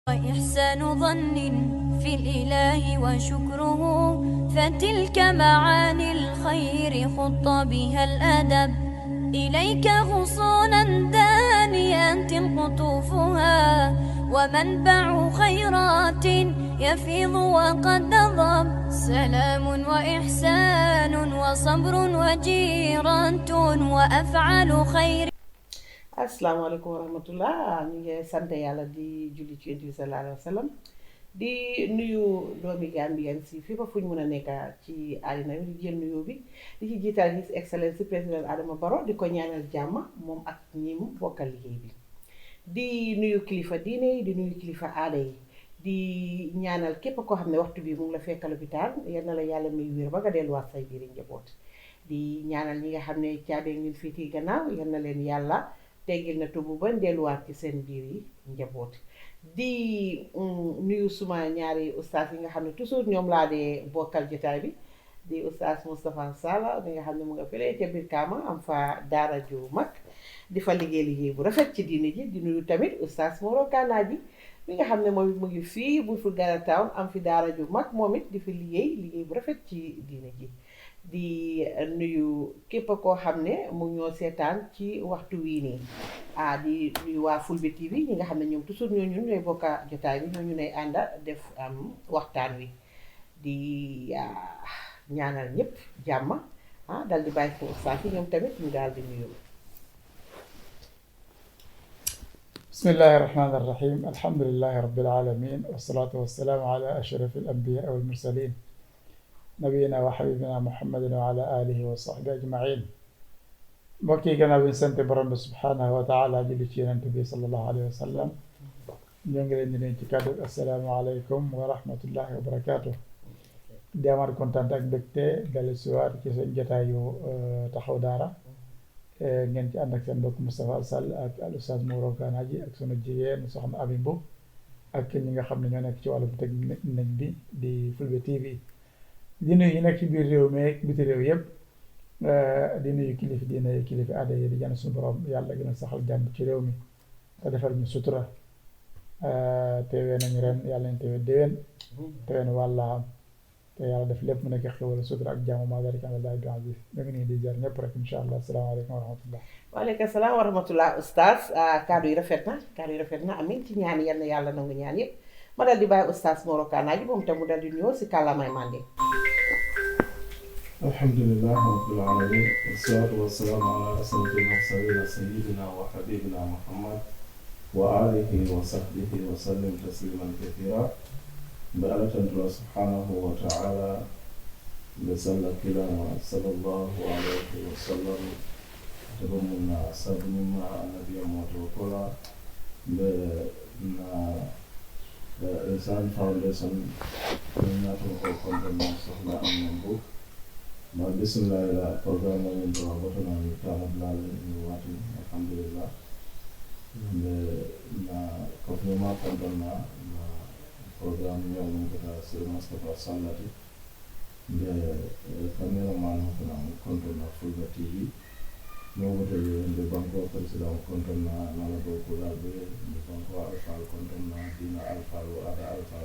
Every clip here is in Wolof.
وإحسان ظن في الإله وشكره، فتلك معاني الخير خط بها الأدب. إليك غصونا دانيات قطوفها، ومنبع خيرات يفيض وقد نضب. سلام وإحسان وصبر وجيرة وأفعال خير. asalaamaaleykum wa rahmatullah ñu ngi sant yàlla di julli ci Yonent bi sallallahu alayhi wa sallam di nuyu doomi Gambien si fi ba fu ñu mën a nekk ci àddina bi di jël nuyoo bi di ci jiital His Excellency président Adama Barrow di ko ñaanal jàmm moom ak ñi mu bokkal liggéey bi di nuyu kilifa diine yi di nuyu kilifa aada yi di ñaanal képp koo xam ne waxtu bi mu ngi la fekk lopitaan yal na la yàlla may wér ba nga delluwaat say biir njaboot di ñaanal ñi nga xam ne caabi ñun fii ci gannaaw yal na leen yàlla teggil na tubu ba delluwaat ci seen biir yi njaboot di nuyu suma ñaari ustaas yi nga xam ne toujours ñoom laa dee bokkal jotaay bi di ustaas Moustapha Sala bi nga xam ne mu nga fële ca biir Kaama am fa daara ju mag di fa liggéey bu rafet ci diine ji di nuyu tamit ustaas Moro Kana ji mi nga xam ne moom it mu ngi fii bu fu Gana Town am fi daara ju mag moom it di fi liggéey bu rafet ci diine ji di nuyu képp koo xam ne mu ñoo seetaan ci waxtu wii nii di nuyu waa Fulbe TV ñi nga xam ne ñoom toujours ñun ñooy bokka jotaay bi ñoo ñu nay ànda def waxtaan wi di ñaanal ñëpp jàmm dal di bàyyi suñu ustaas yi ñoom tamit ñu daal di nuyu. bismillahi irrahmani irrahim alhamdulilahi rabbil alamin wasalaatu wasalaamu ala ashraf alambiya walmursalin nabiyina wa xabibina muhammadin wa ala alihi wa sahbi ajmain mbokk yi gannaaw bi ñu sant borom bi subhanahu wa taala julli ci yonent bi sallallahu alayhi wa sallam ñoo ngi leen di nuyu ci kàddu assalaamu aleykum wa rahmatullahi wa barakaatu di amaat kontaan ak mbégte dellu siwaat ci seen jotaayu taxaw daara ngeen ci ànd ak seen mbokk Moustapha Sall ak al Oustaz Moro Kana ji ak sunu jigéen soxna Ami Mbow ak ñi nga xam ne ñoo nekk ci wàllu technique bi di Fulbe TV di nuyu ñu nekk ci biir réew mi ak biti réew yëpp di nuyu kilifa diine kilifa aada yi di ñaan suñu borom yàlla gën a saxal jàmm ci réew mi te defal ñu sutura teewee nañu ren yàlla nañ teewee déwén teewee na wàlla te yàlla def lépp mu nekk xéwal sutura ak jàmm maa dalika ala llahi bi aziz ñu ngi nii di jar ñëpp rek incha allah asalaamaaleykum wa rahmatullah. waaleykum salaam wa rahmatullah ustaas kaddu yi rafet na amin ci ñaan yal na yàlla nangu ñaan yëpp ma dal di bàyyi ustaas Moro Kana ji moom tam mu dal di nuyoo si kàllaamay mànde. alhamdulilah rabbil alamin wasalaatu wasalaamu ala asrafil mursalin sayidina wa habibina muhammad wa alihi wa sahbihi wa sallim tasliman kathira mbe ala tantula subhanahu wa taala mbe salla kilama sallallahu alayhi wa sallam tebamuna sabnima annabiya moto kola mbe na Ihsan Foundation ñaatu ko kontaan soxna am na bu ma bismillah la programme la ñu doon waxtu na ñu tamat la ñu waati alhamdulillah na ko ñu ma kontaan na programme ñëw ñu ko ta sur Moustapha Sallati de cameraman ko na kontaan na Fulbe TV ñoo wote de banko président kontaan na la ko la be de banko alfa kontaan na dina alfa wa ada alfa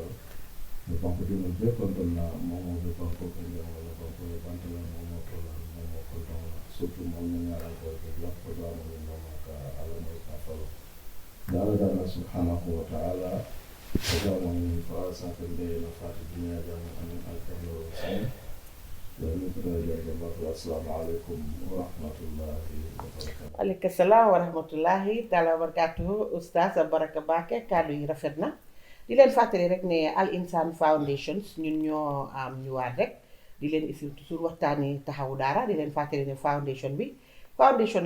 de banko dina je kontaan na moom de banko ko ñoo la banko bantala moom ko la moom kontaan na surtout moom ñu ñaara ko la programme ñu moom ka ala moy ka falo dara dara subhanahu wa ta'ala programme ñu fa sa fe de la fati dunya jamu amin alkamlo sen asalaamaaleykum wa rahmatullahi wa barakatuh. waaleykum salaam wa rahmatullahi taala wa barakatuh ustaas Baraka Baake kàddu yi rafet na di leen fàttali rek ne Al Insan Foundation ñun ñoo am ñu waat rek di leen isi toujours waxtaani taxawu daara di leen fàttali ne foundation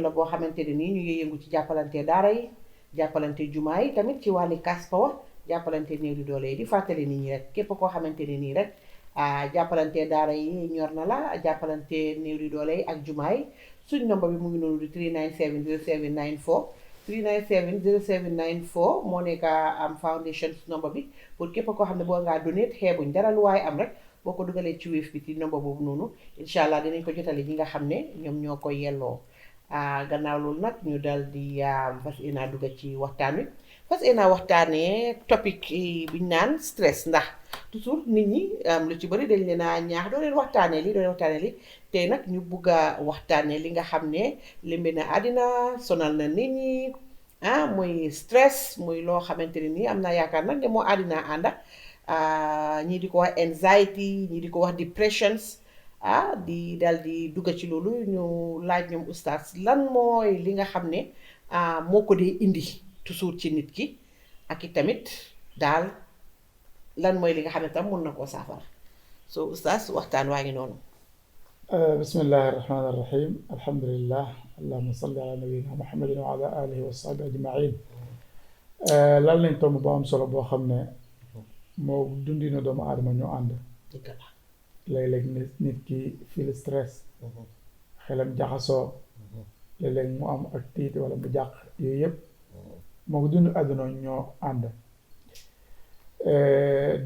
la boo xamante ne nii ñu ngi yëngu ci jàppalante daara yi jàppalante jumaa yi tamit ci wàlli cash power jàppalante néew di doole yi di fàttali nit ñi rek képp koo xamante ne nii rek jàppalante daara yi ñor na la jàppalante néew di doole yi ak jumaa yi suñ nombre bi mu ngi noonu di 3970794 3970794 moo nekk am foundation nombre bi pour képp koo xam ne boo ngaa donate xeebuñ dara lu waaye am rek boo ko dugalee ci Wave bi ci nombre boobu noonu incha allah dinañ ko jotale ñi nga xam ne ñoom ñoo ko yelloo gannaaw loolu nag ñu dal di fas yéene dugg ci waxtaan wi parce que naa waxtaanee topic bi ñu naan stress ndax toujours nit ñi lu ci bëri dañ leen a ñaax doo leen waxtaanee li doo leen waxtaanee li tey nag ñu bugg a waxtaanee li nga xam ne limbi na àddina sonal na nit ñi muy stress muy loo xamante ne nii am naa yaakaar nag ne moo àddina ànda ñii di ko wax anxiety ñii di ko wax depressions di dal di dugga ci loolu ñu laaj ñoom oustaz lan mooy li nga xam ne moo ko dee indi toujours ci nit ki ak i tamit daal lan mooy li nga xam ne tam mun na koo saafara so oustaz waxtaan waa ngi noonu bismillahi irrahmani irrahim alhamdulillah allahuma salli ala nabiyina muhammadin wa ala alihi wa sahbi ajmain lan lañ tomb boo am solo boo xam ne moo dundina doomu aadama ñoo ànd léeg-léeg nit ki feel stress xelam jaxasoo léeg-léeg mu am ak tiit wala mu jàq yooyu yëpp moo ko dund àdduna ñoo ànd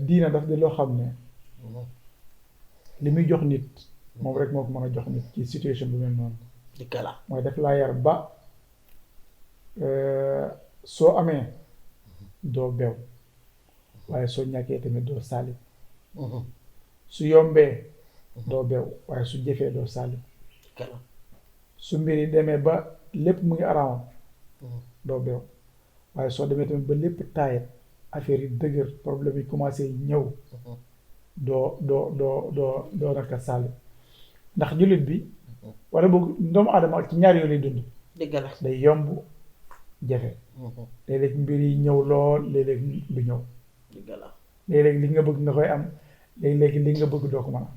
diina daf di loo xam ne li muy jox nit moom rek moo ko mën a jox nit ci situation bu mel noonu mooy daf laa yar ba soo amee doo bew waaye soo ñàkkee tamit doo saalit su yombee doo bew waaye su jëfee doo saalit su mbir yi demee ba lépp mu ngi araam doo bew waaye soo demee tamit ba lépp taayet affaire yi dëgër problème yi commencé ñëw doo naka saalit ndax jullit bi wala boog doomu aadama ci ñaar yooyu lay dund day yomb jafe léeg-léeg mbir yi ñëw lool léeg-léeg du ñëw léeg-léeg li nga bëgg nga koy am léeg-léeg li nga bëgg doo ko mën a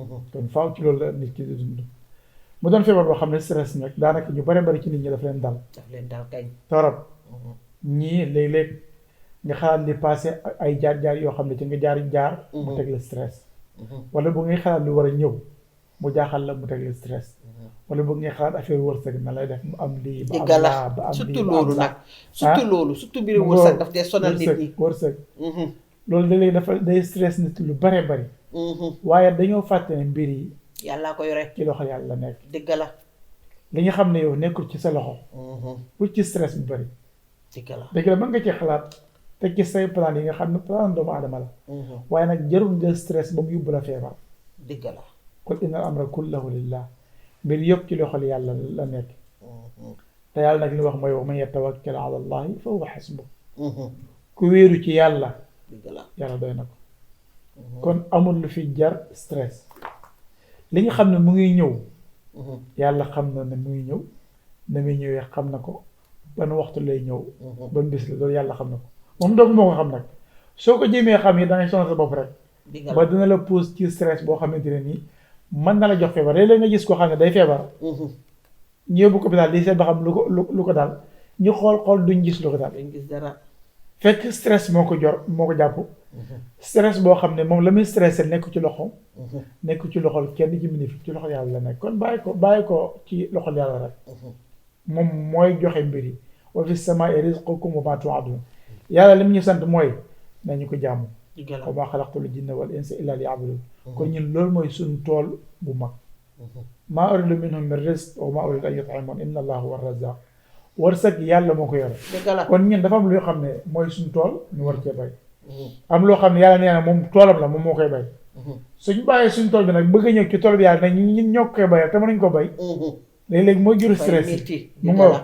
am kon faaw ci loolu la nit ki di dund mu doon feebar boo xam ne stress nag daanaka ñu bare bari ci nit ñi daf leen dal kañ torop ñii léeg-léeg nga xalaat li passé ay jaar-jaar yoo xam ne ci nga jaar mu teg la stress wala bu ngay xalaat lu war a ñëw mu jaaxal la mu teg la stress wala bu ngay xalaat affaire wërsëg na lay def mu am lii ba am laa ba am lii surtout loolu nag surtout mbiri wërsëg daf dee sonal nit ñi wërsëg loolu léeg-léeg dafa day stress nit lu bare bari waaye dañoo fàtte ne mbir yi yàllaa ko yore ci loxo yàlla nekk dëgg la li nga xam ne yow nekkul ci sa loxo bu ci stress bu bari dëgg la mën nga ci xalaat te ci say plan yi nga xam ne plan doomu aadama la waaye nag jarul nga stress ba mu yóbbu la feebar dëgg la qul inna al amra kullahu lillah mbir yëpp ci loxol yàlla la nekk te yàlla nag li wax mooy wa man yatawakkal ala allahi fa huwa hasbu ku wéeru ci yàlla yàlla doy na ko kon amul lu fi jar stress li nga xam ne mu ngi ñëw yàlla xam na ne mu ngi ñëw na muy ñëwee xam na ko ban waxtu lay ñëw ban bis la loolu yàlla xam na ko moom doog moo ko xam nag soo ko jéemee xam yi dangay sonal sa bopp rek ba dina la pose ci stress boo xamante ne nii mën na la jox feebar léeg-léeg nga gis koo xam ne day feebar ñu yóbbu ko hôpital di seet ba xam lu ko daal ñu xool duñ gis lu ko daal duñ gis dara fekk stress moo ko jàpp stress boo xam ne moom la muy stressé nekk ci loxo nekk ci loxol kenn ci minif ci loxol yàlla la nekk kon bàyyi ko ci loxol yàlla rek moom mooy joxe mbir yi wa fi samaa'i rizqukum wa maa tu'aduun yàlla li mu ñu sant mooy nañu ko jàmm wa maa xalaqtul jinna wal insa illa liya'buduun kon ñun loolu mooy suñu tool bu mag maa uriidu minhum min rizq wa maa uriidu an yut'imuun inna allaha huwa ar-razzaaq wërsëg yàlla moo ko yore kon ñun dafa am loo xam ne mooy suñu tool ñu war cee bay am loo xam ne yàlla nee na moom toolam la moom moo koy bay suñ bàyyee suñu tool bi nag bëgg a ñëw ci tool bi yàlla nag ñun ñoo koy bayal te mënuñ ko bay léeg-léeg mooy jur stress mu nga wax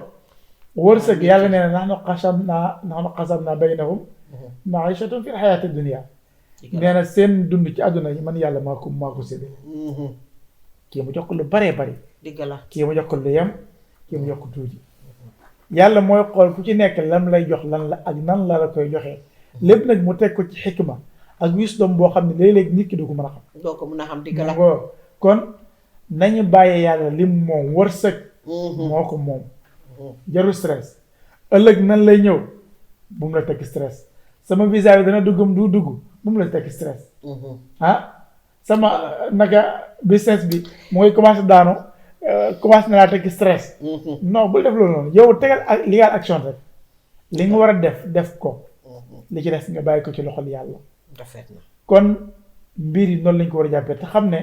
wërsëg yàlla nee na nahnu qasamnaa baynahum ma'iishatahum fil hayaati dunya nee na seen dund ci àdduna yi man yàlla maa ko séddee kii mu jox ko lu baree bari kii mu jox ko lu yem kii mu jox ko tuuti yàlla mooy xool ku ci nekk lam lay jox lan la ak nan la koy joxee lépp nag mu teg ko ci xikma ak wisdom boo xam ne léeg-léeg nit ki du ko mën a xam doo ko mën a xam dëgg la kon nañu bàyyee yàlla lim moom wërsëg moo ko moom jarul stress ëllëg nan lay ñëw bu mu la tekki stress sama visa bi dana duggam du dugg bu mu la tekki stress sama naka business bi mu ngi commencé daanu commencé na laa tekki stress non bul def loolu noonu yow tegal ak ligal action rek li nga war a def ko li ci des nga bàyyi ko ci loxol yàlla kon mbir yi noonu lañ ko war a jàppee te xam ne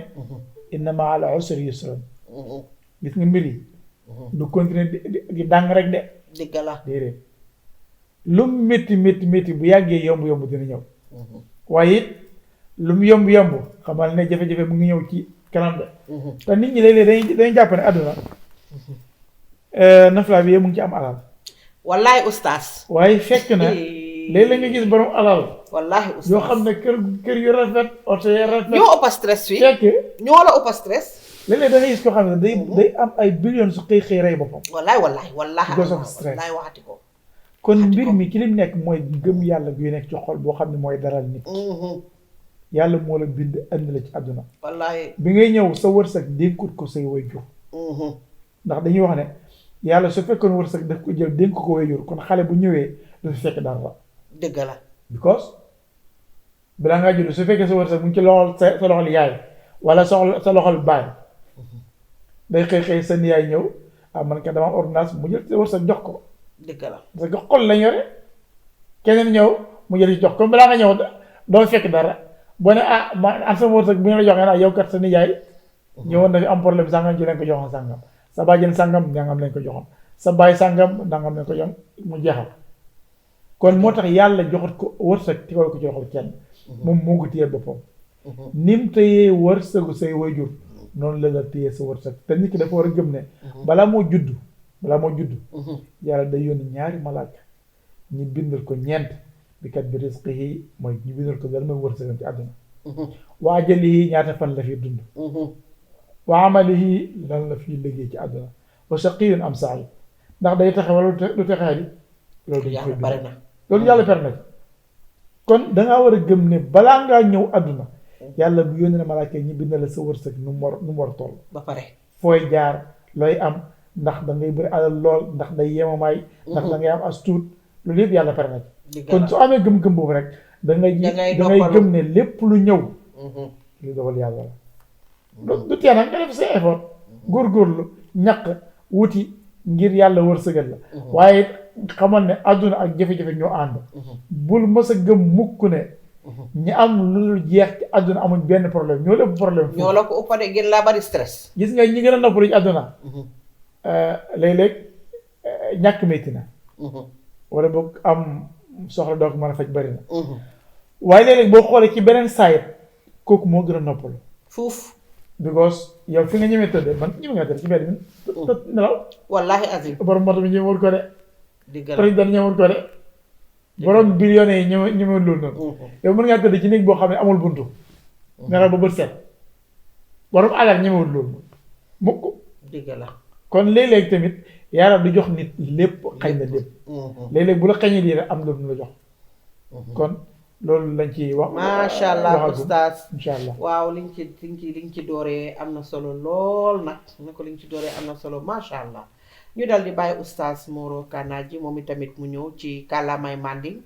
inna ma'al usri yusran gis nga mbir yi du continuer di dàng rek de dëgg la déedéet lu mu métti bu yàggee yomb dina ñëw waaye it lu mu yomb xamal ne jafe-jafe mu ngi ñëw ci kanam de te nit ñi léeg-léeg dañuy jàpp ne àdduna nafla bi mu ngi ci am alal wallaay oustaz waaye fekk na léeg-léeg nga gis borom alal wallahi oustaz yoo xam ne kër yu rafet oto yu rafet ñoo ëpp stress fii fekk ñoo la ëpp stress léeg-léeg da ngay gis koo xam ne day am ay billions su xëy rey boppam wallahi because of stress wallahi waxati ko kon mbir mi ki lim nekk mooy gëm yàlla guy nekk ci xol boo xam ne mooy daral nit yàlla moo la bind andi la ci àdduna wallahi bi ngay ñëw sa wërsëg dénkut ko say waajur ndax dañuy wax ne yàlla su fekkoon wërsëg daf ko jël dénk ko waajur kon xale bu ñëwee du fi fekk dara dëgg la because balaa ngaa judd su fekkee sa wërsëg mu ngi ci loxol sa loxol yaay wala sa loxol baay day xëy sa niyaay ñëw man ka dama am ordonnance mu jël sa wërsëg jox ko dëgg la parce que xol lañ yore keneen ñëw mu jël ci jox ko balaa nga ñëw doo fekk dara boo ne ma am sama wërsëg bu ñu la joxee naa yow kat sa niyaay ñëwoon na fi am problème sàngam ci leen ko joxoon sàngam sa bàjjen sàngam nangam lañ ko joxoon sa baay sàngam nangam lañ ko joxoon mu jeexal kon moo tax yàlla joxat ko wërsëg ci ko ci joxal kenn moom moo ko téye boppam ni mu téyee wërsëgu say waajur noonu la téye sa wërsëg te nit ki dafa war a gëm ne balaa moo judd yàlla day yónni ñaari malaaka ñi bindal ko ñeent bi kat bi rizqihi mooy ñu bindal ko dal mooy wërsëgam ci àdduna wa ajalihi ñaata fan la fi dund wa amalihi lan la fi liggéey ci àdduna wa shaqiyun am sa'id ndax day taxe wala du texee di loolu yàlla bari na loolu yàlla permettre kon dangaa war a gëm ne balaa ngaa ñëw àdduna yàlla bu yónnee na malaaka ñi bindal la sa wërsëg nu mu war a toll ba pare fooy jaar looy am ndax da ngay bëri alal lool ndax day yemamaay ndax da ngay am as tuut loolu yëpp yàlla permettre kon su amee gëm-gëm boobu rek da ngay gëm ne lépp lu ñëw lu dogal yàlla la du tee nag nga def sa effort góorgóorlu ñaq wuti ngir yàlla wërsëgal la waaye xamal ne àdduna ak jafe-jafe ñoo ànd bul mës a gëm mukk ne ñi am lu jeex ci àdduna amuñ benn problème ñoo la ëpp problème ñoo la ko ëpp de gën laa bari stress gis nga ñi gën a noppalu ci àdduna léeg-léeg ñàkk métti na wala boog am soxla doo ko mën a faj bari na waaye léeg-léeg boo xoolee ci beneen saayit kooku moo gën a noppalu fuuf because yow fi nga ñemee tëdd man ñeme nga tëdd ci mbedd mi tëdd nelaw wallahi azim borom moto bi ñemewul ko de dëgg la président ñemewul ko de borom billionnaire yi ñemewul loolu noonu yow mën ngaa tëdd ci néeg boo xam ne amul buntu nelaw ba bët set borom alal ñemewul loolu mukk dëgg la kon léeg-léeg tamit yàlla du jox nit lépp xañ na lépp léeg-léeg bu la xañee lii rek am na lu la jox kon loolu lañ ci wax macha allah oustaz incha allah waaw liñ ci dooree am na solo lool nag ne ko liñ ci dooree am na solo macha allah ñu dal di bàyyi oustaz Moro Kanaji moom itamit mu ñëw ci kàllaamay Manding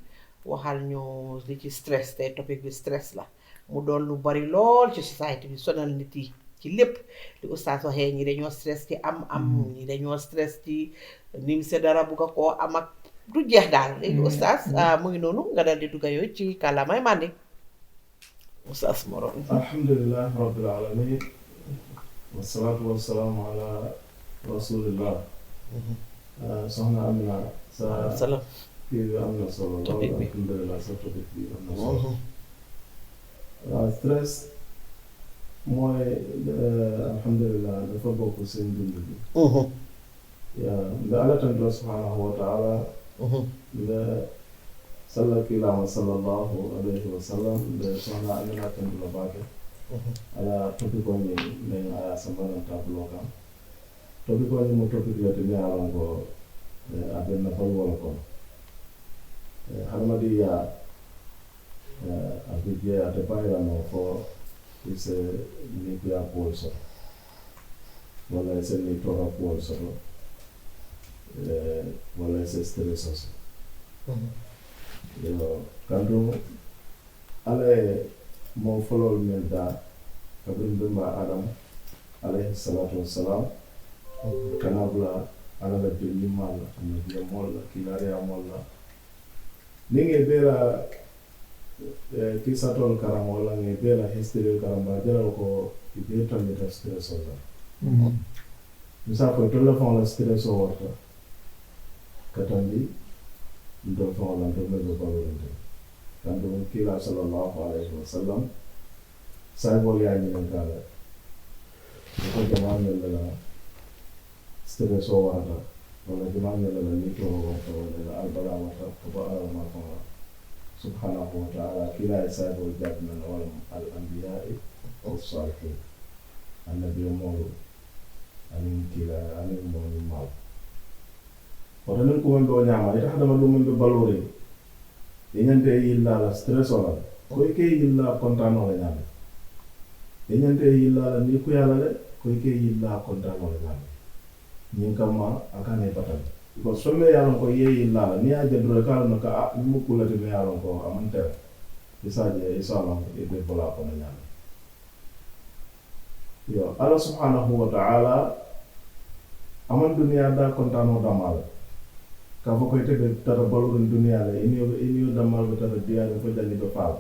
waxal ñu li ci stress te topic bi stress la mu doon lu bari lool ci société bi sonal nit yi ci lépp li oustaz waxee ñi dañoo stress ci am ñi dañoo stress ci nim se dara bu ko koo am ak du jeex daal léegi oustaz mu ngi noonu nga dal di dugga yooyu ci kàllaamay Manding oustaz Moro alhamdulilah rabbil alamin wasalaatu wasalaamu ala rasulillah soxna Amina sa salaam kii bi am na solo lool alhamdulilah sa topic bi am na solo waaw stress mooy alhamdulilah dafa bokk seen dund bi nde Allah tan do subhanahu wa ta'ala nde sallakilama sallallahu alayhi wa sallam nde sohna Amina tan la baake ala topic o ni nden aya sambananta bulo kam topic o ni mo topic yote mi alan ko abenna balwola kono hadamadiya abidje ate bayrano fo ise ni kuya kuwol soto walla ise ni toka kuwol soto walla ise stress o soto yo kanto ala mo folol men da kabin bimba adam alayhi salatu wassalam kana bula ala la jolli malla annabiya molla kilariya molla ninge bera kisatol karam wala nge bera history karam ba jara ko ibe tamita stress o da misa ko tolla fon la stress o warta katandi ndo fa wala ndo be balorente kanto kila sallallahu alaihi wasallam sai ya ni ngala ko jamaa la stress o wata wala jamaa la ni to wala albala wata ko ba ma ko subhanahu wa ta'ala kila sai jabna wal al anbiya wa salihin annabi mo anin kila anin mo ni mal wata nan ko ndo nyama ita hada ma dum be balore yenyante yilla la stress wala ko ke yilla kontano la nyama yenyante yilla la ni ko yalla le ko ke yilla kontano la nyama nyin kama akane patal ko somme yalla ko ye yilla la ni aje dro ka no ka mu kulate me yalla ko amante isaje isala e be bola ko na nyama yo Allah subhanahu wa ta'ala aman dunia da kontano damal ka fo ko tebe tara balurun dunia la inio damal be tara dia ko jani be faal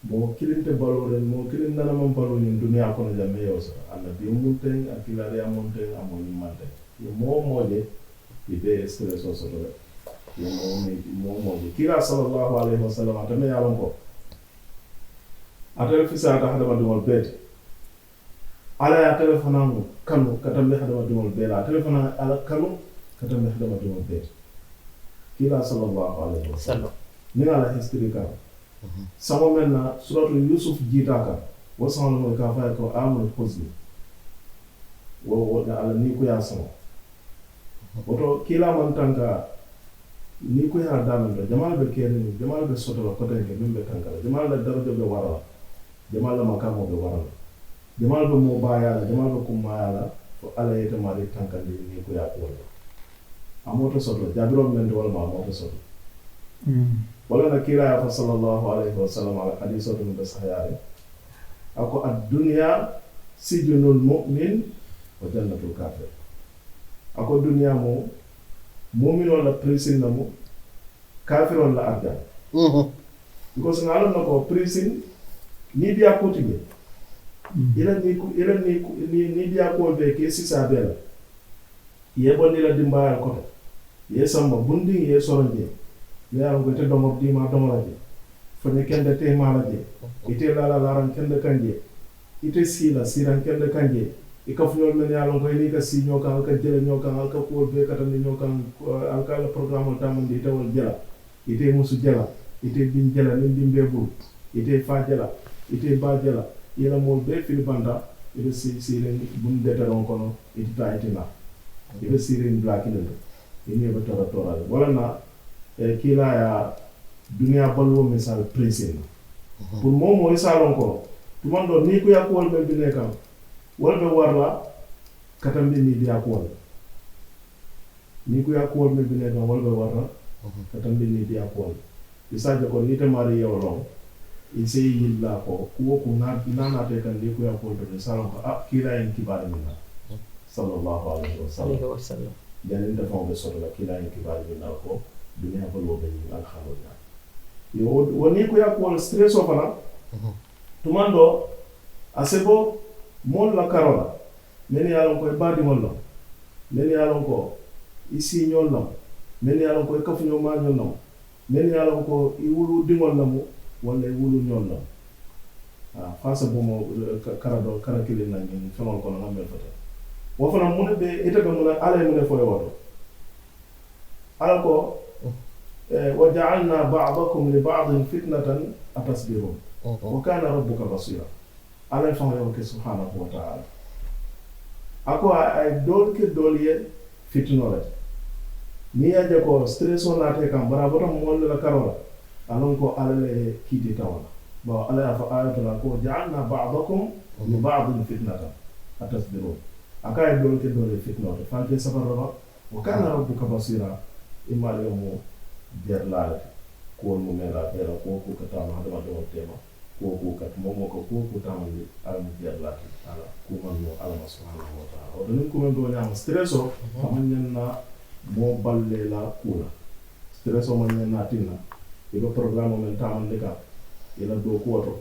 mo kilinte balurun mo kilin nana mo balurun dunia ko na jamme yo sa alla bi munten akila ya monten amoni mante yo mo moje ibe stress so so yo mo moje kila sallallahu alaihi wasallam atame ya lonko atel fisa ta hada madumol bet ala ya telefona kanu katambe hada madumol bela telefona ala kanu katambe hada madumol bet kila sallallahu alaihi wasallam ni ala history ka sama menna suratul yusuf jitaka wasana mo ka fa ko amul huzni wo da ala ni ko ya sama oto kila man tanka ni ko ya damen jamal be kene jamal be soto ko tan ke mimbe tanka jamal da daraja be wara jamal makamo be wara jamal be mo baya jamal be kuma yala ko ala yeta mari tanka ni ko ya ko amoto soto jabiro men do wala amoto soto wala na kila ya sallallahu alaihi wasallam ala hadithu min sahih ako ad-dunya sijnul mu'min wa jannatul kafir ako dunya mo mu'min wala prison na mo kafir wala arjan because ngalo nako prison ni dia kotige ila ni dia ko be ke sisa bela yebo ni la dimba ko ye samba bundi ye soronje ya ko te domo di ma domo laje fone kende te ma laje ite la laran kende kanje ite sila siran kende kanje ikafnyol men ya lon ko ni ka si nyoka ka jele nyoka ka ko be ka tan nyoka alka la programme tamon di tawol jela ite musu jela ite bin jela ni dimbe bu ite fa jela ite ba jela yela mo be fil banda ite si len bun detaron kono ite ta ite na ite sirin black ni ini ba tora wala na kila ya dunia balwo misal prison pour momo isalon ko tumando ni ko yakol be bine kam wala be warla katambe ni dia ko ni ko yakol be bine kam wala be warla katambe ni dia ko isaje ko ni te mari yolo ise yilla ko na te kan ni ko yakol be salon ko kila en kibare minna sallallahu alaihi wasallam janin da fon be solo la kila en kibare minna ko dunia balwo be ni alhamdulillah yo woni ko yakol stress o fana tumando asebo mon la karola men yalon ko badi mollo men yalon ko isi nyollam men yalon ko kafu nyoma nyollam men yalon ko iwulu dingol lamu wala iwulu nyollam fasa bomo karado karakile na ngi fonol ko na mel fata wo fana mun be ita be mun ala mun fo yoto ala ko wa ja'alna ba'dakum li ba'din fitnatan atasbirun wa kana rabbuka basira ala fa yo ke subhanahu wa ta'ala ako ay dol ke dolye fitnore ni aje ko stress on ate kam bara botam mon la karola alon ko ala le kiti tawala ba ala fa ayatuna ko ja'alna ba'dakum li ba'din fitnatan atasbirun akay dol ke dolye fitnore fa ke sabarra wa kana rabbuka basira imal yomo berlaale ko mo mela bera ko kata ma dama do tema ko kat momo ko tamani alam berlaale ala ko man no ala subhanahu wa ta'ala o don ko men do nyama stresso man na mo balle la kula stresso man na tinna ido programme men tamande ka ila do ko to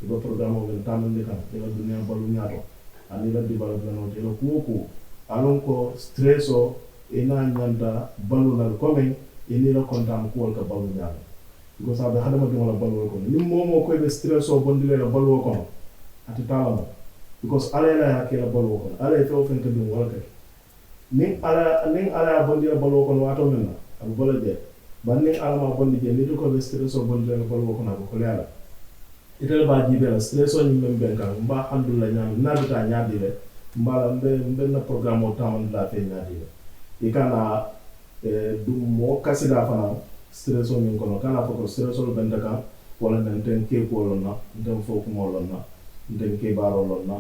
ido programme men tamande ka ila dunya balu nyato ani la di balu no ila ko alon ko stresso ina nyanda balu na ko men e ni la kontaan ko wol ka balu ñaala ko sa be hadama dum la balu ko ni momo ko be stress o bondile la balu ko ati talama because ala la ke la balu ko ala e to fen ka dum wala kay ning ala bondi la balu ko wato menna abu bala je banni ala ma bondi je ni to ko be stress o bondile la balu ko na ko leala itele ba jibe la stress o ni membe kan mba alhamdulillah nyam na bita nyaadi le mba mbe na programme o tamand la fe nyaadi le ikana du mo kasida fana stress o min kono kana foko stress o benda kan wala nten ke ko lonna nten foko mo lonna nten ke baro lonna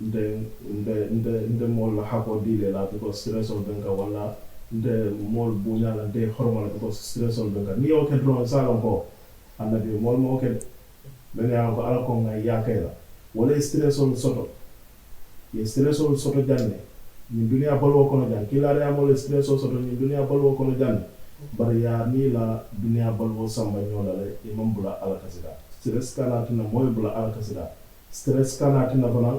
nte mo la hako dile la ko stress o benga wala nte mo bunya la nte hormona ko stress o benga ni o ke drone salon ko annabi mo ke ben ya ko ala ko ngai ya kayla wala stress o soto ye stress o soto janne ni dunia balwo kono jan kila ya mo stress o soto ni dunia balwo kono janne bari ya ni la dunia balwo samba nyola le imam bula ala kasida stress kana tina moy bula ala kasida stress kana tina bana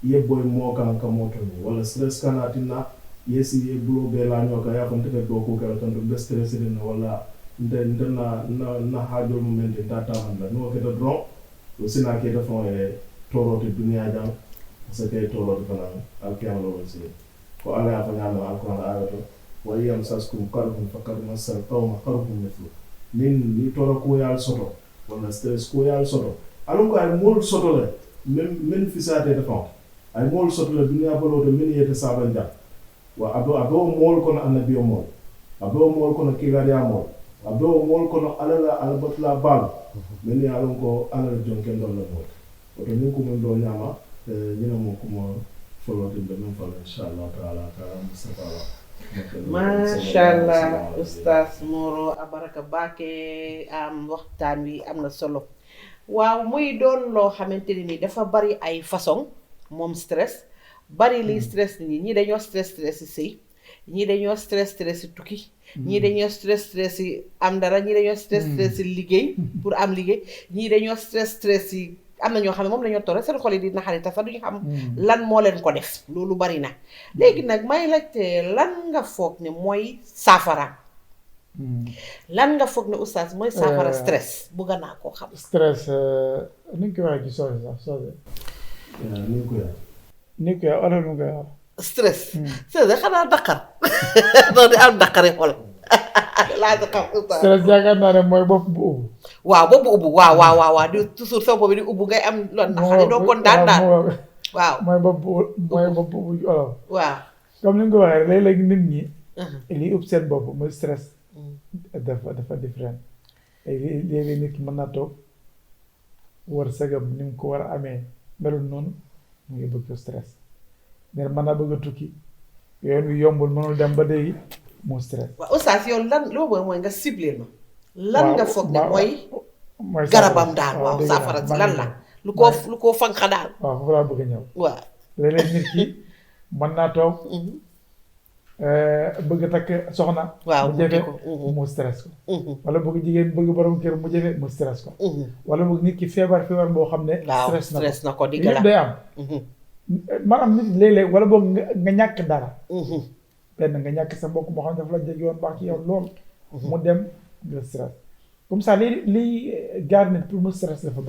ye boy mo kan ka moto ni wala stress kana tina yesi ye bulo be la nyoka ya fante ke do ko kala tan do stress ni wala nde na hajo moment ta man la no ke do dron o sina ke do fon e toro te dunia jam sa ke toro de fana al ke amalo wasi ko ala ya fanya no alquran ayato wa yam saskum qalbun faqad masal qawma qalbun mithlu ni toro ko yal soto wala stress ko yal soto alon ko ay mol soto le men fisate de fon ay mol soto le dunia balo de men yete saban jam wa abo mol ko na annabi mol abo mol ko na kilari amol abo mol ko no alala albatla bal men ya lon ko alal jonken don la mol o to ni ko mon do nyama ñina mo ko mo folo de men falo inshallah taala ka mustafa mashallah oustaz Moro abaraka bake am waxtaan wi am na solo waaw muy doon loo xamante ni dafa bari ay façon moom stress bari li stress nit ñi dañoo stress si sëy ñii dañoo stress si tukki ñii dañoo stress si am dara ñii dañoo stress si liggéey pour am liggéey ñii dañoo stress si am na ñoo xam ne moom lañoo toore seen xol yi di naxari te sax duñu xam lan moo leen ko def loolu bari na léegi nag may laajte lan nga foog ne mooy saafara lan nga foog ne oustaz mooy saafara stress bugga naa koo xam stress ni ñu koy waxee ci soose sax soose ni ko yaa wala nu koy wax stress stress xanaa daqar doo di am daqari xol laa sa xam oustaz stress yaakaar naa ne mooy bopp bu ubbu waaw bopp bu ubbu waaw di toujours sama bopp bi di ubbu ngay am loolu naxari doo kontaan daal waaw mooy bopp bu ubbu olof waaw comme ni nga ko waxee léeg-léeg nit ñi li ub seen bopp mooy stress dafa différent léeg-léeg nit ki mën naa toog war sagam ni mu ko war a amee melul noonu mu ngi bëgg stress ne mën naa bëgg a tukki yoon wi yombul mënul dem ba léegi mu stress waaw oustaz yow lan loo bëgg mooy nga ciblé ma lan nga foog ne mooy mooy garabam daal waaw saafara si lan la lu ko fanqa daal waaw foofu laa bëgg a ñëw waaw léeg-léeg nit ki mën naa toog bëgg a takk soxna waaw mu jafe mu stress ko wala bëgg jigéen bëgg borom kër mu jafe mu stress ko wala bëgg nit ki feebar boo xam ne stress na ko digg la day am maanaam nit léeg-léeg wala boog nga ñàkk dara benn nga ñàkk sa mbokk moo xam ne dafa la jege yoon baax ci yow lool mu dem nga stress comme ça lii gaar nit pour mu stress dafa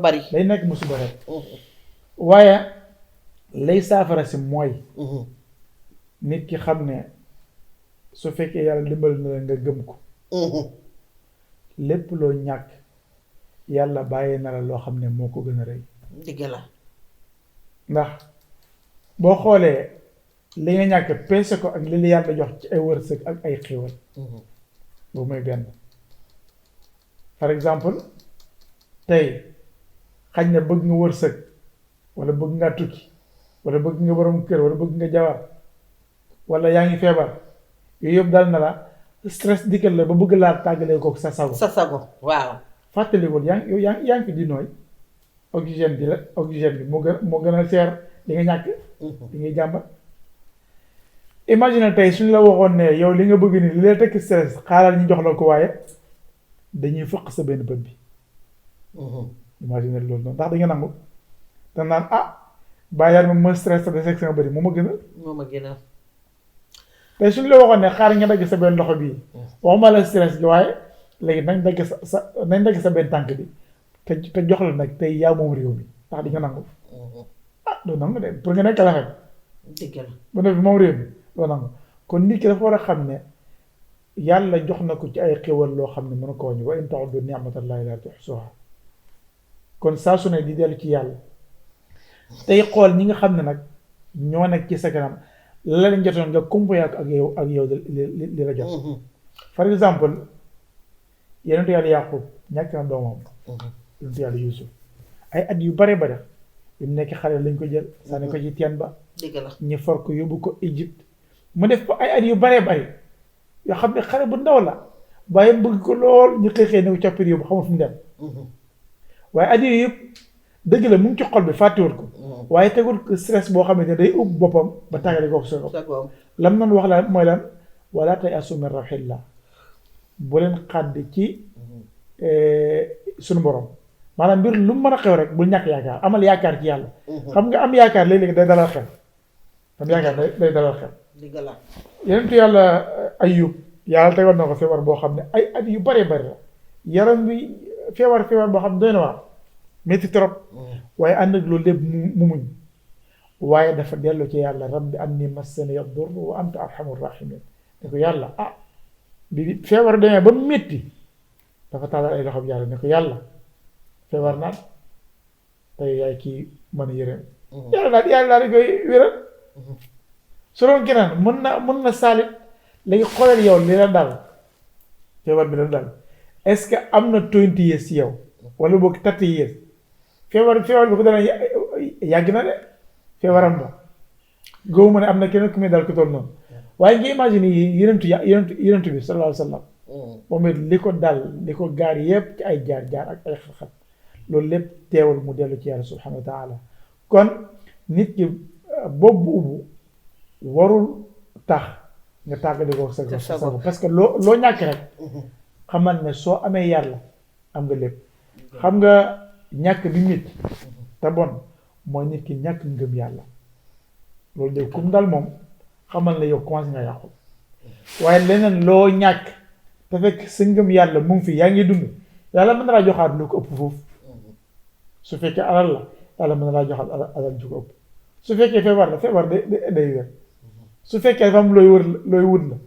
bari day nekk musiba rek waaye lay saafara si mooy nit ki xam ne su fekkee yàlla dimbali na la nga gëm ko lépp loo ñàkk yàlla bàyyi na la loo xam ne moo ko gën a rëy dëgg la ndax boo xoolee li nga ñàkk peese ko ak li la yàlla jox ci ay wërsëg ak ay xéwal boobu mooy benn par exemple tey xañ na bëgg nga wërsëg wala bëgg nga tukki wala bëgg nga borom kër wala bëgg nga jabar wala yaa ngi feebar yooyu yëpp dal na la stress dikkal la ba bëgg laa tàggalee ko sa sago waaw fàttaliwoon yaa ngi fi di nooy oxygène bi moo gën a seer li nga ñàkk li ngay jàmbat imagine tey suñu la waxoon ne yow li nga bëgg ni li lay tekki stress xaaral ñu jox la ko waaye dañuy fëq sa benn bët bi imagine loolu noonu ndax da nga nangu da naan bàyyi ma stress sa de section bëri moo ma gënal tey suñu la waxoon ne xaar nga dagg sa benn loxo bii waxuma la stress gi waaye léegi nañ dagg nañ dagg sa benn tànk bi te jox la nag tey yaa moom réew mi ndax di nga nangu doo nangu de pour nga nekk la xel dëgg la bu ne bi moom réew mi doo nangu kon nit ki dafa war a xam ne yàlla jox na ko ci ay xéwal loo xam ne mënu ko wàññi wa in ta'uddu ni'matallahi la tuhsuha kon saa su ne di dellu ci yàlla tey xool ñi nga xam ne nag ñoo nekk ci sa kanam la leen jotoon nga kumpa ak yow li la jot par exemple yonentu yàlla Yaqub ñàkk na doomam yonentu yàlla Yuusuf ay at yu bare bare yu mu nekk xale lañ ko jël sànni ko ci teen ba dëgg la ñu for ko yóbbu ko Égypte mu def ko ay at yu bare bare yoo xam ne xale bu ndaw la waaye bëgg ko lool ñu xëy ne ko coppir yóbbu xamul fu mu dem waaye at yooyu yëpp dëgg la mu ngi ci xol bi fàttewul ko waaye tegul ko stress boo xamante ne day ub boppam ba tàggale ko sa bopp lam noonu wax la mooy lan wala tayasu min rawxillah bu leen xàddi ci suñu borom maanaam mbir lu mu mën a xew rek bul ñàkk yaakaar amal yaakaar ci yàlla xam nga am yaakaar léeg-léeg day dalal xel am yaakaar day dalal xel yenentu yàlla Ayub yàlla tegoon na ko feebar boo xam ne ay at yu bare bari la yaram bi feebar boo xam ne doy na waar métti trop waaye ànd ak loolu lépp mu muñ waaye dafa dellu ci yàlla rabbi anni massaniya durr wa anta arhamur rahimin ne ko yàlla bi feebar demee ba métti dafa tàllal ay loxoom yàlla ne ko yàlla feebar naan tey yaay kii mën a yërëm yàlla di koy wéral su doon keneen mën na saalit léegi xoolal yow li la dal feebar bi la dal est-ce que am na 20 years ci yow wala boog 30 years feebar bi ko dana yàgg na de feebaram ba góobu ma ne am na keneen ku muy dal ko toll noonu waaye nga imagine yi yenentu bi sallallahu alayhi wa sallam moom it li ko dal li ko gaar yépp ci ay jaar ak ay xat-xat loolu lépp teewul mu dellu ci yàlla subhanahu wa taala kon nit ki bopp bu ubbu warul tax nga tàggale ko sa parce que loo ñàkk rek xamal ne soo amee yàlla am nga lépp xam nga ñàkk bi nit te bon mooy nit ki ñàkk ngëm yàlla loolu de kum dal moom xamal ne yow commencé nga yàqu waaye leneen loo ñàkk te fekk sa ngëm yàlla mu ngi fi yaa ngi dund yàlla mën na laa joxaat lu ko ëpp foofu su fekkee alal la yàlla mën na laa joxaat alal ju ko ëpp su fekkee feebar la feebar day wér su fekkee dafa am looy wut la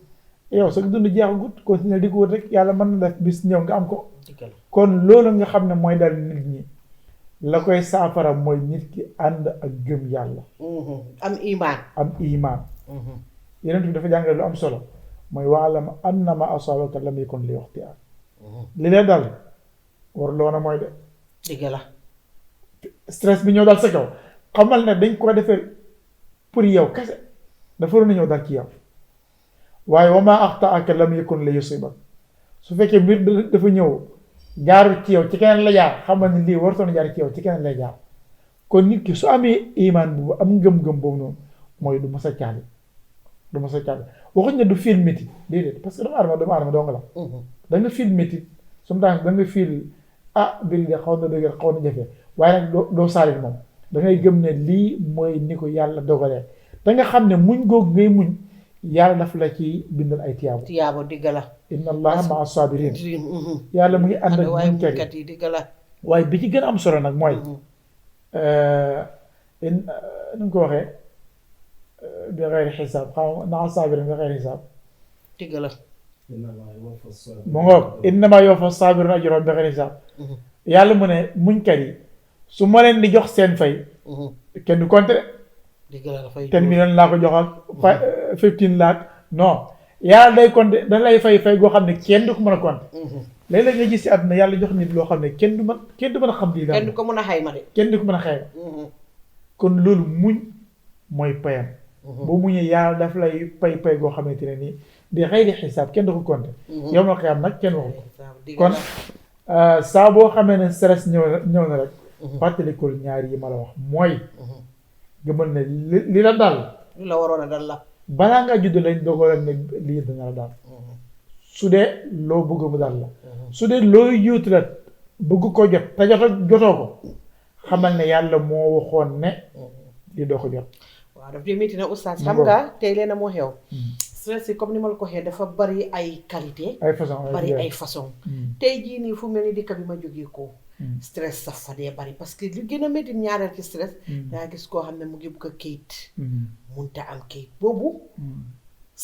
yow sa dund jeexagut continuer di ko wut rek yàlla mën na def bis ñëw nga am ko kon loolu nga xam ne mooy dal nit ñi la koy saafara mooy nit ki ànd ak gëm yàlla am imaan yeneen bi dafa jàngale lu am solo mooy wa'lam annama asaabaka lam yakun li yuxti'ak li la dal war loona mooy de dëgg la stress bi ñëw dal sa kaw xamal ne dañ ko defee pour yow kese dafa waroon a ñëw dal ci yow waaye wa maa axta'aka lam yakun li yusibak su fekkee mbir dafa ñëw jaarul ci yow ci keneen la jaar xamal ne lii wartoon jaar ci yow ci keneen lay jaar kon nit ki su amee imaan boobu am ngëm-ngëm boobu noonu mooy du mës a caali waxuñ ne du feel métti déedéet parce que doomu aadama dong la da nga feel métti sometimes da nga feel mbir de xaw na dëgër xaw na jafe waaye nag doo saalit moom da ngay gëm ne lii mooy ni ko yàlla dogalee da nga xam ne muñ googu ngay muñ yàlla daf la ci bindal ay tiyaabo digg la inna allaha ma'a sabirin yàlla mu ngi ànd ak muñkat yi digg la waaye bi ci gën a am solo nag mooy nu ko waxee bi xeyri xisaab xam naa sabirin bi xeyri xisaab digg la mu ngoog innama yuwaffa sabirin ajrahum bi xeyri xisaab yàlla mu ne muñkat yi su ma leen di jox seen fay kenn du compter 10 millions laa ko jox ak 15 lakh non yàlla day compter da lay fay goo xam ne kenn du ko mën a compter léeg-léeg nga gis ci àdduna yàlla jox nit loo xam ne kenn du mën a xam lii daal kenn du ko mën a xayma de kenn du ko mën a xayma kon loolu muñ mooy payam boo muñee yàlla daf lay pay goo xamante ne nii di xëy di xisaab kenn du ko compter yow ma xiyam nag kenn waxu ko kon saa boo xamee ne stress ñëw na rek fàttalikul ñaar yi ma la wax mooy gëmal ne li la dal li la waroon a dal la balaa ngaa judd lañ dogoon ne lii dana la dal su dee loo bëgg mu dal la su dee loo yuutu la bëgg ko jot te jotoo ko xamal ne yàlla moo waxoon ne li doo ko jot waaw daf dee métti na oustaz xam nga tey leen a moo xew stress yi comme ni ma la ko waxee dafa bari ay qualité ay façon bari ay façon tey jii nii fu mel ni dëkk bi ma jógee ko stress sax fa dee bari parce que li gën a métti ñaareel ci stress daa gis koo xam ne mu ngi bugg a kayit munta am kayit boobu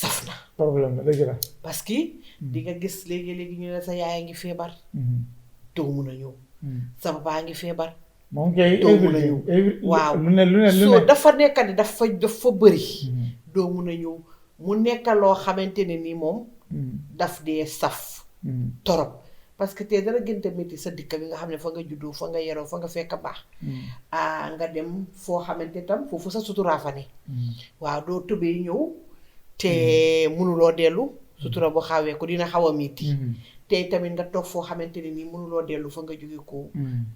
saf na problème la dëgg la parce que di nga gis léegi-léegi ñu ne sa yaay a ngi feebar doo mun a ñëw sa papa ngi feebar moom kay doo mun a ñëw waaw lu ne soo dafa nekk ni dafa bëri doo mun a ñëw mu nekk loo xamante ne ni moom daf dee saf torop parce que tey dara gënte métti sa dëkk bi nga xam ne fa nga juddoo fa nga yeroo fa nga fekk baax nga dem foo xamante tam foofu sa suturaa fa ne waaw doo tëbee ñëw te mënuloo dellu sutura bu xawee ko dina xaw a métti tey tamit nga toog foo xamante ne nii mënuloo dellu fa nga jóge ko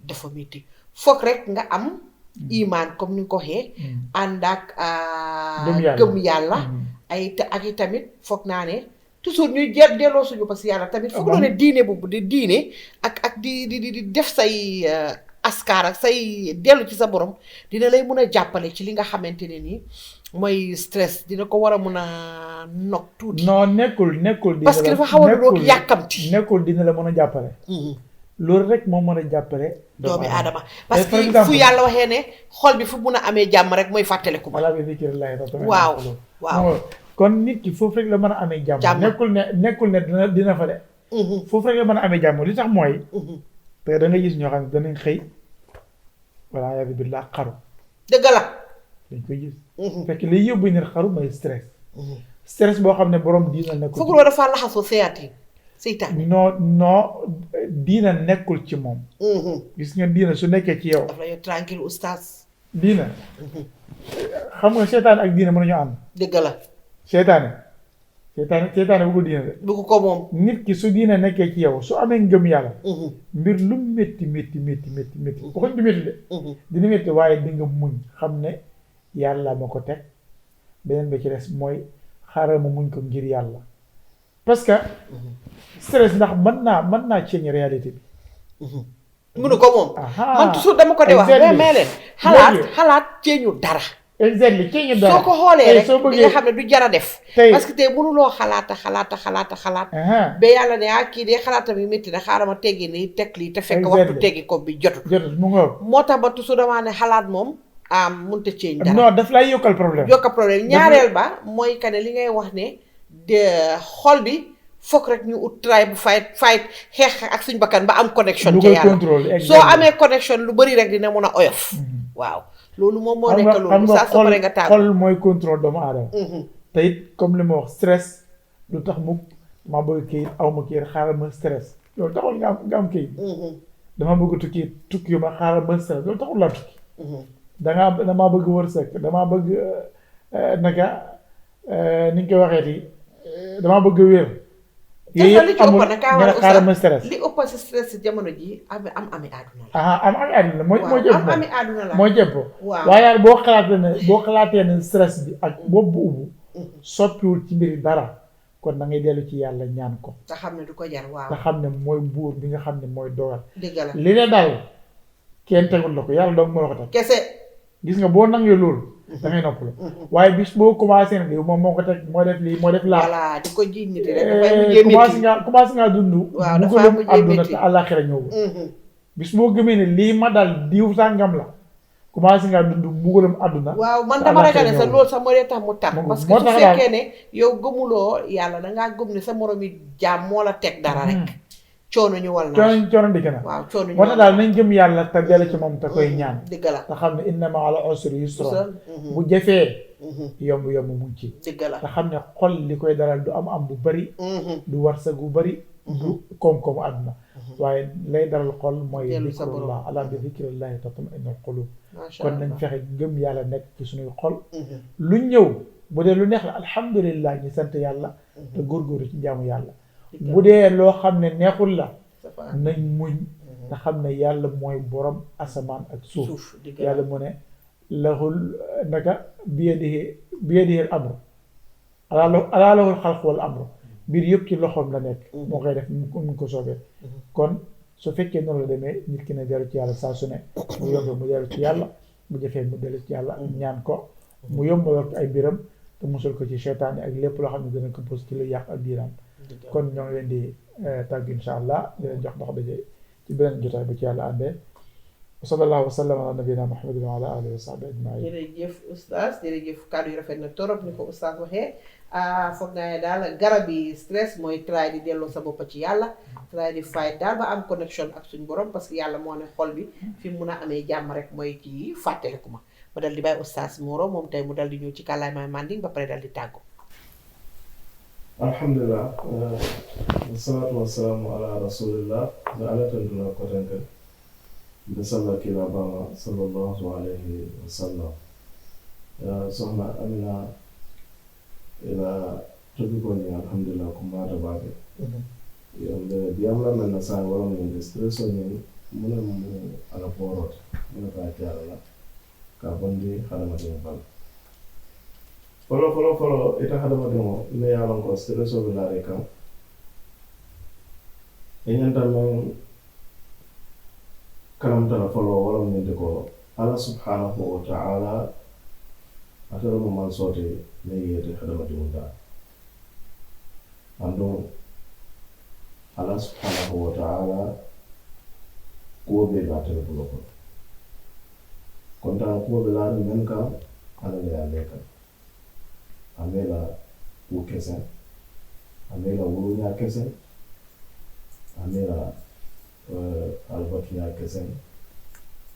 dafa métti foog rek nga am imaan comme ni nga ko waxee ànd ak gëm yàlla ak i tamit foog naa ne toujours ñuy delloo suñu parce que yàlla tamit foog loo ne diine boobu di diine ak di def say askar ak say dellu ci sa borom dina lay mun a jàppale ci li nga xamante ne nii mooy stress dina ko war a mun a nog tuuti. non nekkul parce que dafa xaw a doog yàkkamti. nekkul dina la mën a jàppale. loolu rek moo mën a jàppale. doomi aadama parce que fu yàlla waxee ne xol bi fu mun a amee jàmm rek mooy fàttaliku ba. waaw waaw. kon nit ki foofu rek la mën a amee jàmm. nekkul ne dina fa de. foofu rek la mën a amee jàmm li tax mooy. te da nga gis ñoo xam ne danañ xëy. voilà yaa bi laa xaru. dëgg la. dañ koy gis. fekk liy yóbbu nit xaru mooy stress. stress boo xam ne borom diina nekkul. foog loolu dafa laxasoo seytaan. non diina nekkul ci moom. gis nga diina su nekkee ci yow. daf la yow tranquille oustaz. diina. xam nga seytaane ak diina mënuñu ànd. dëgg la. seytaane bëggul diina de. bëgg ko moom. nit ki su diina nekkee ci yow su amee ngëm yàlla. mbir lu métti waxuñ du métti de. dina métti waaye di nga muñ xam ne yàlla ma ko teg beneen bi ci des mooy xaaral ma muñ ko ngir yàlla parce que stress ndax mën naa ceeñ réalité bi. mënu ko moom. man toujours dama ko di wax mais leen xalaat ceeñu dara. exactement ceeñu dara soo ko xoolee rek li nga xam ne du jara def. parce que tey mënuloo xalaat. ba yàlla ne kii de xalaatam yi métti na xaaral ma teggi nii teg lii te fekk waxtu teggi ko bi jotul. mu ngoog moo tax ba toujours damaa ne xalaat moom. mënut a ceeñ dara non daf lay yokkal problème. ñaareel ba mooy que ne li ngay wax ne de xol bi foog rek ñu ut try bu fight xeex ak suñ bakkan ba am connexion. ci yàlla soo amee connexion lu bari rek dina mun a oyof. waaw loolu moom moo nekk loolu. saa su paree nga tàggu xol mooy contrôle doomu aadama. te it comme li ma wax stress lu tax mu ma bëgg kayit aw ma kayit xaaral ma stress loolu taxul nga am kayit. dama bëgg tukki yu ma xaaral ma stress loolu taxul laa tukki. damaa bëgg wërsëg damaa bëgg naka ni nga koy waxeeti damaa bëgg wér. yooyu yëpp amul nga xaaral ma stress. li ëpp si stress si jamono ji ami àdduna la. ami àdduna la mooy jëpp ami àdduna la mooy jëpp. waaw waaye boo xalaatee ne stress bi ak bopp bu ubbu. soppiwul ci mbiri dara kon da ngay dellu ci yàlla ñaan ko. nga xam ne du ko jar waaw. nga xam ne mooy buur bi nga xam ne mooy dogal. dëgg la li ne daal kenn tegul la ko yàlla doog moo la ko teg. kese. gis nga boo nangee loolu. da ngay noppalu. waaye bis boo commencé na moom moo ko teg moo def lii moo def laa. voilà di ko jiiñ nit rek dafay mujjee métti commencé ngaa dund. waaw dafay mujjee métti àdduna te àllaaxira ñëw. bis boo gëmee ne lii ma dal diw sàngam la commencé ngaa dund mbugalam àdduna. waaw man dama ragal ne sax loolu sax moo dee tax mu tax. parce que su fekkee ne yow gëmuloo yàlla dangaa gëm ne sa moromi jaam moo la teg dara rek. coono ñu wal na coono dikk na. waaw coono ñu moo tax daal nañ gëm yàlla te dellu ci moom te koy ñaan. dëgg la te xam ne inna ma'al usri yusra bu jafee. yomb mu ngi ci. dëgg la te xam ne xol li koy dalal du am bu bari. du warsak bu bari. du koom-koomu àdduna. waaye lay dalal xol mooy. zikrullah alaa bi zikrillahi tatma'innul qulub. kon nañ fexe gëm yàlla nekk ci suñuy xol. lu ñëw bu dee lu neex la alhamdulillah ñu sant yàlla. te góorgóorlu ci jaamu yàlla. bu dee loo xam ne neexul la nañ muñ te xam ne yàlla mooy borom asamaan ak suuf yàlla mu ne lahul naka biyadihi al amru alaa lahul xalqu wal amru mbir yëpp ci loxoom la nekk moo koy def mu ko soobee kon su fekkee noonu la demee nit ki ne dellu ci yàlla saa su ne mu yomb mu dellu ci yàlla bu jafee mu dellu ci yàlla ñaan ko mu yombalal ko ay mbiram te musal ko ci seytaane ak lépp loo xam ne dana ko pos ci lu yàq ak diinaam kon ñoo ngi leen di tàgg insha allah di leen jox dox daje ci beneen jotaay bu ci yàlla àndee wa sallallahu wa sallam ala nabina muhammadin wa ala alihi wa sahbihi ajmain jërëjëf oustaz jërëjëf kàddu yi rafet na torop ni ko oustaz waxee foog naa ne daal garab yi stress mooy try di delloo sa bopp ci yàlla try di fight daal ba am connection ak suñu borom parce que yàlla moo ne xol bi fi mu mun a amee jàmm rek mooy ci fàttaliku ma ba dal di bàyyi oustaz Moreau moom tey mu dal di ñëw ci kàllaamay Manding ba pare dal di tàggu alhamdulillah wassalatu wassalamu ala rasulillah da ala tantuna kotenke mbe salla kila bama sallallahu alayhi wa sallam sohna Amina ila tobi ko ni alhamdulillah ko mata babe yonde biyamla men na sa wala men stresso ni muna mu ala porot muna ka tiara ka bondi hadama de bal folo ita hadama de mo me yalon ko stresso be la reka enyanta men kalam tala folo wala men de ko Allah subhanahu wa ta'ala atara mo man sote me yete hadama de munda ando Allah subhanahu wa ta'ala ko be la tele bulo ko konta ko be la men ka ala ya leka amela ku kesen amela wurunya kesen amela albatunya kesen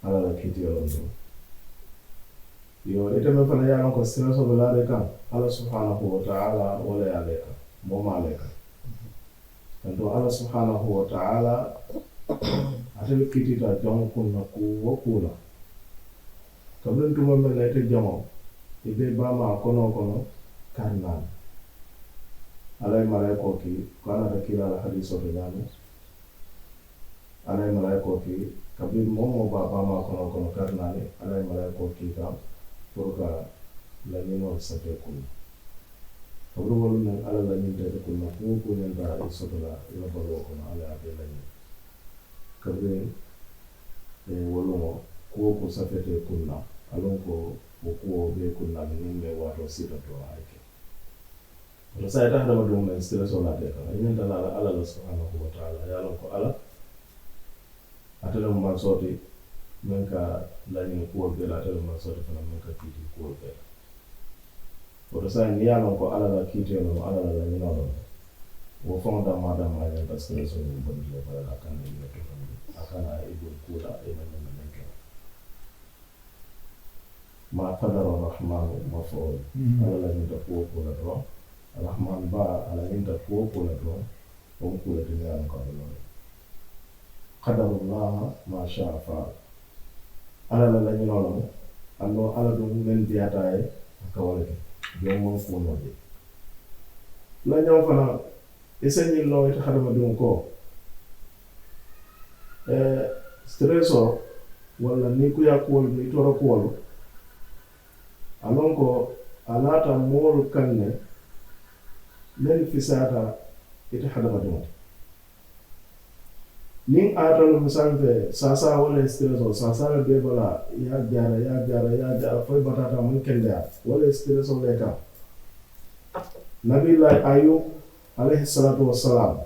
ala la kiti yolondo yo ite me fana yalan ko sinaso be la reka Allah subhanahu wa ta'ala wala ya leka mo ma leka ando Allah subhanahu wa ta'ala atel kiti ta jom kunna ku wakula kablen tuma mel ite jamo ibe bama kono kannan alay malaiko ki kana da kila la hadiso de dano alay malaiko ki kablen momo bama kono kannan alay malaiko ki ka purka la nino sate kun kabru wolu nan ala la ninte de kun ko nyen ba isotola ila balo ko ala be la ni kablen wolu ko safete kunna alon ko ko be kunna min be wato sita to ayke wala sa ta hada dum men stress wala de ka nyen dala ala subhanahu wa ta'ala ya lon ko ala atala mo soti men ka lani ko be la atala mo soti fana men ka kiti ko be wala sa ni ya lon ko ala la kiti no ala la ni no wo fonda madam ma ya stress ni bon le bala kan ni to akana ibu kula ina men ma qadara rahman maf'ul ala ni tafuo ko la do rahman ba ala ni tafuo ko la do on ko la dunya ko do qadara allah ma sha'a fa ala la ni no allo ala do men diataay ka wala do mo ko no de la ñaw fana eseni lo ita xadama dum ko stresso wala ni ku yakol ni toro ko alon ko alata moolu kanne men fisata ite hadama dum nin atano misanfe sasa wala stresso sasa be bala ya jara foy batata mun kende wala stresso le ka nabi la ayub alayhi salatu wassalam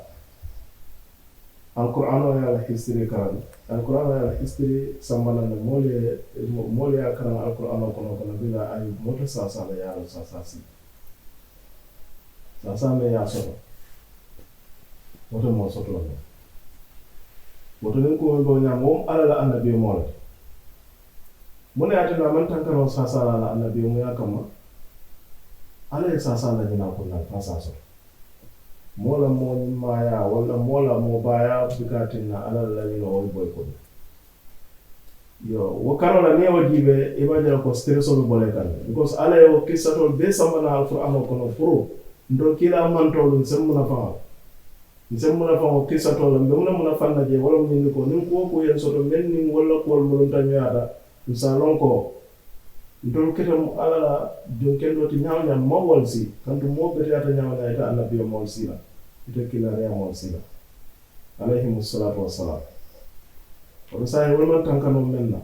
alquran ya history kan alquran ya history sambana na mole ya kan alquran kono bila ayub moto sasa la ya sasa me ya so moto mo so to moto ne ko bo nya mom ala la annabi mo mo ne atana man tankaro sasa la annabi mo ya kama ala sasa la dina ko na sasa mola mo maya wala mola mo baya bikatina ala la ni no boy ko yo wakarola ne wajibe ibaja ko stresso be bole kan because ala yo kisato be samana alquran ko no pro ndo kila man tolu semuna fa o kisato la be muna fanna je wala min ko nim ko yen soto men nim wala ko mo tan yaada misalon ko ndo ketam ala la don kendo ti nyawnya mawal si kanto mo be ta nyawnya ita annabi mo sila ita kila ya mo sila alayhi wassalatu wassalam o sai wala tankano menna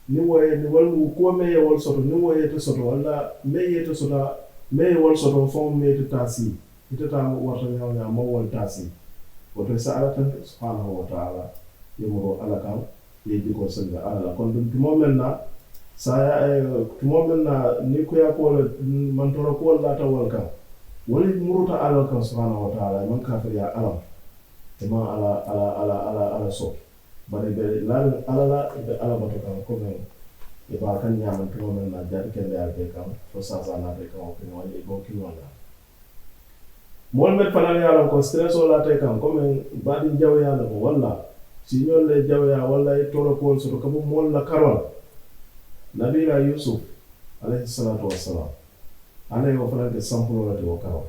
ni woye ni wal ko me wal soto ni woye to soto wala me ye to soto me wol soto fo me tasi itata warta nyawnya mo wol tasi woto sa ala tan subhanahu wa ta'ala yemuro ala kan yeji ko sanga ala kon dum tumo menna saya tumo menna ni ko ya ko man toro ko la ta wol kan woli muruta ala kan subhanahu wa ta'ala man kafir ya ala ma ala so bare be la ala bato kan ko men e ba kan nyaman tumo menna jadi ken ya be kan fo sa na be kan ko ni wali ko ki wala mol met fanal yalla ko stress wala tay kan comme badi jaw yalla ko walla si ñol le jaw ya walla e tolo ko so ko mol la karol nabila yusuf alayhi salatu wassalam ana yo fanal ke sample wala to karol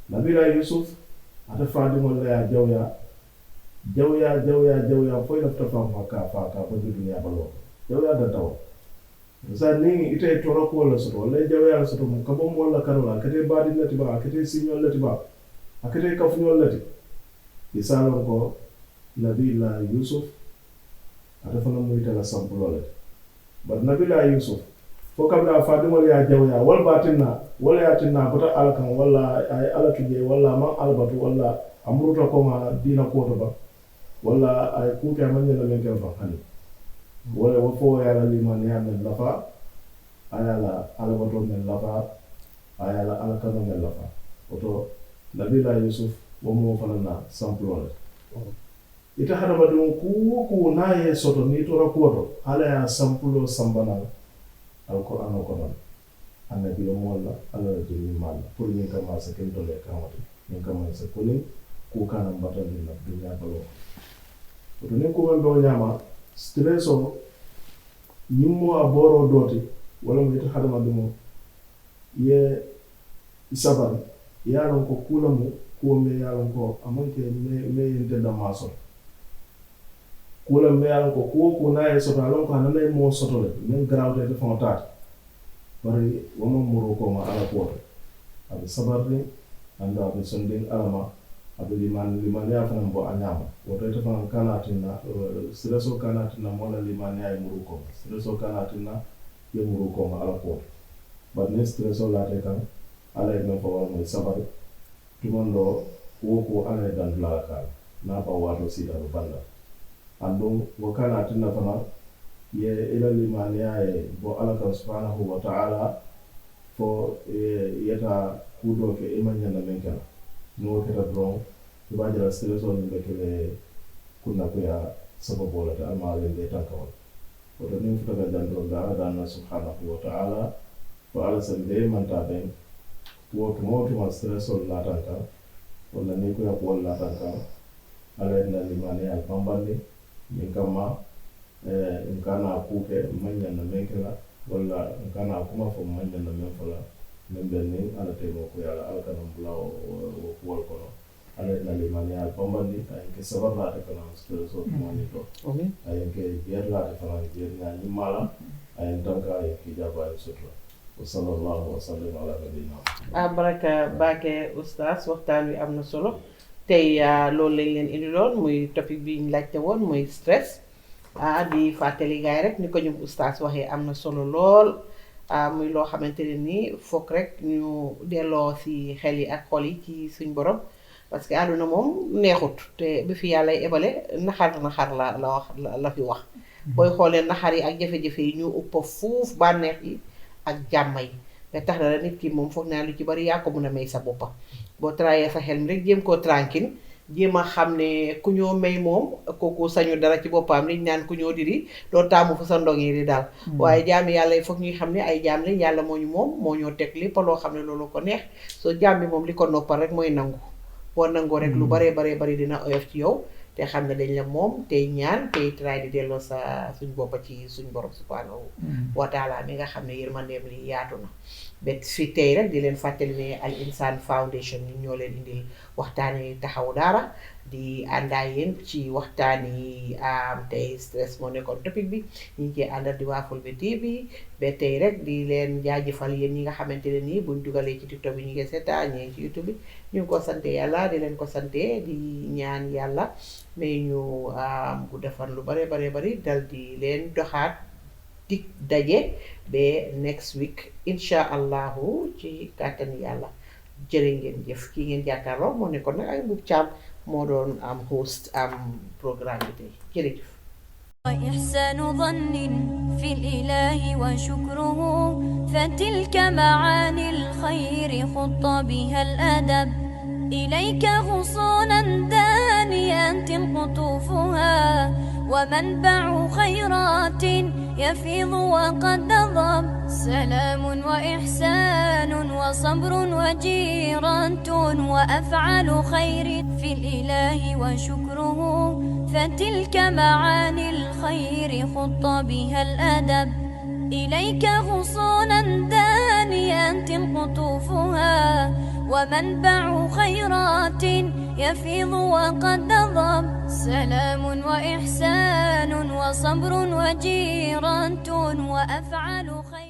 nabila yusuf ata fadi mol la jaw ya foy la tafam fa ka ba dunya balo jaw ya da taw sa ni ite tolo ko la so wala jaw ya so ko mol la karol akete badi nati ba akete signol lati ba akete kafnyol lati isalon ko nabila yusuf ata fana muy tala sampulo lati bar nabila yusuf fo kabla fadimol ya jawya wal batinna wala yatinna bata alkan wala ay alatuje wala man albatu wala amruta ko ma dina ko to ba wala ay ku ka man la men kan fa hani wala wo fo ya la liman ya men lafa ayala alabato men lafa ayala alakano men lafa oto nabila yusuf wo mo fanana samplole ita hada badum ku na ye soto ni to rakoto ala ya samplo sambana alquran ko non annabi mo wala ala jini mal pour ni kama sa ken dole kamati ni kama sa kuni ku kana batal ni dunya balo oto ni ko man do nyama stresso nyimmo aboro doti wala mo ita hada badum ye isabar yaron ko kulamu ko me yaron ko amanke me yente da maso kulam me yaron ko na e soto alon ko hanane mo soto le men grawde de fontat bari wama muro ko ma ala ko abi sabarni anda abi sondin alama abi liman ya fana bo anyama woto to fana kana tinna stresso kana tinna mo la liman ya muro ko stresso kana tinna ye muro ko ma ala ko bar ne stresso la te kan ala e men fawal mo sabar tumondo woko ala dan la kala na ba wato sida do banda andum wakana tinna fana ye ila limaniya e bo ala kan subhanahu wa ta'ala fo yeta kudo ke imanya na menkala no keta dron ba jara stresso ni be kele kunna ko ya sababu la ta amale de tankawal o do ni futa dan do da dan subhanahu wa ta'ala fo ala sabbe man ta ben woto ma stresso la tanka wala ni ko ya ko la tanka ala na limani al pambandi min kama in kana kuke manya na menkela wala in kana kuma fo manya na menfola men benni ala temo ko yala ala kana bulaw o wol kono ala na limani al pambandi ay ke sabarla ta kana stresso mo ni to ay ke yerla ta kana yerna ni mala ay tanka ay ki jaba sutro sallallahu wa sallam ala nabiyina baraka baake oustaz waxtaan wi am na solo tey loolu lañ leen indiloon muy topic bi ñu laajte woon muy stress di fàttali gaay rek ni ko ñoom oustaz waxee am na solo lool muy loo xamante ne nii foog rek ñu delloo si xel yi ak xol yi ci suñ borom parce que àdduna moom neexut te bi fi yàlla ebale naxar la wax la fi wax booy xoolee naxar yi ak jafe-jafe yi ñu ëpp fuuf bànneex yi ak jàmm yi nga tax na la nit ki moom foog naa lu ci bari yaa ko mun a may sa boppa boo trayee sa xel mi rek jéem koo tranquille jéem a xam ne ku ñoo may moom kooku sañu dara ci boppam liñ naan ku ñoo diri doo taamu fa sa ndong yi di daal waaye jaami yàlla yi foog ñuy xam ne ay jaam lañ yàlla moo ñu moom moo ñoo teg lépp loo xam ne loolu ko neex soo jaam bi moom li ko noppal rek mooy nangu boo nangoo rek lu baree bari dina oyof ci yow te xam ne dañ la moom tey ñaan tey tray di delloo sa suñ boppa ci suñ borom subhanahu wa taala mi nga xam ne yërmandeem li yaatu na bet fi tey rek di leen fàttali ne Al Insaan Foundation ñu ñoo leen indil waxtaani taxawu daara di àndaa yéen ci waxtaani tey stress moo nekkoon topic bi ñu ngi cee àndal di waa Fulbe TV ba tey rek di leen jaajëfal yéen ñi nga xamante ne nii buñ dugalee ci TikTok bi ñu ngi seetaan ñee ci YouTube bi ñu ngi ko sante yàlla di leen ko sante di ñaan yàlla mais ñu gudd fan lu bare bari dal di leen doxaat dig daje ba next week incha allahu ci kàttan yàlla jërë ngeen jëf kii ngeen jàkkaarloo moo nekkoon nag ay Mbub Caam moo doon am host am programme bi tey jërëjëf وإحسان ظن في الإله وشكره فتلك معاني الخير خط بها الأدب إليك غصونا دانيات قطوفها ومنبع خيرات يفيض وقد نضب سلام وإحسان وصبر وجيرة وأفعال خير في الإله وشكره فتلك معاني الخير خط بها الأدب إليك غصونا دانيات قطوفها ومنبع خيرات يفيض وقد نضب سلام وإحسان وصبر وجيرة وأفعال خير